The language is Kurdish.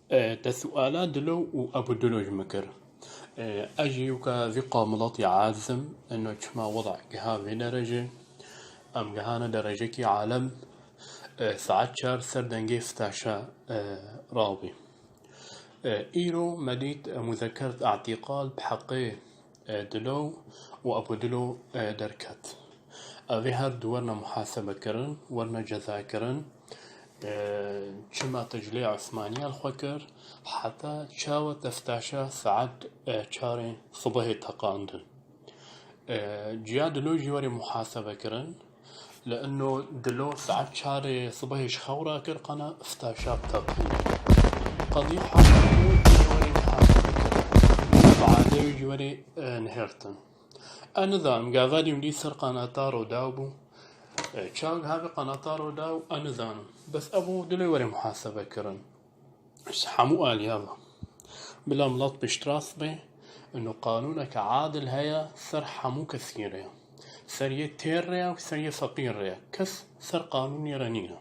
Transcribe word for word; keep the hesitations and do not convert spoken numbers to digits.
E, te suala Dilo û Ebû Dilo ji min kir. E, ez jî weke vî qamilatî azim, eno çima weda giha vê derecê, em gihane derecekî alem, e, saet çar ser dengê fitaşa, e, rabî. E, îro me dît, e, muzekeret îtîqal bi heqê, e, Dilo û Ebû Dilo, e, derket. Ev ê her du werine muhasebe kirin, werine ceza kirin. E, çima te ji lê Osmaniya li xwe kir, heta çawa te fitaşa saet, e, çarê sibehê teqandin. E, ciya Dilo jî werê muhasebe kirin. Li ino Dilo saet çarê sibehê ji xew rakir, qana fitaşa teqîn. Qedî hemû jî werê muhasebe kirin. Baadê wî jî werê, e, nihêrtin. Ez nizanim, gava dî wî ser qanata Rûdaw bû. E, çawa giha vê qanata Rûdaw, ez nizanim. Bes ev û Dilo werê muhasebe kirin. Ji hemû aliya ve. Bila milet piştrast be, ino qanûneke adil heye ser hemû kesî re. Ser yê têr re ya û ser yê feqîr re ya. Kes ser qanûnê re nîne.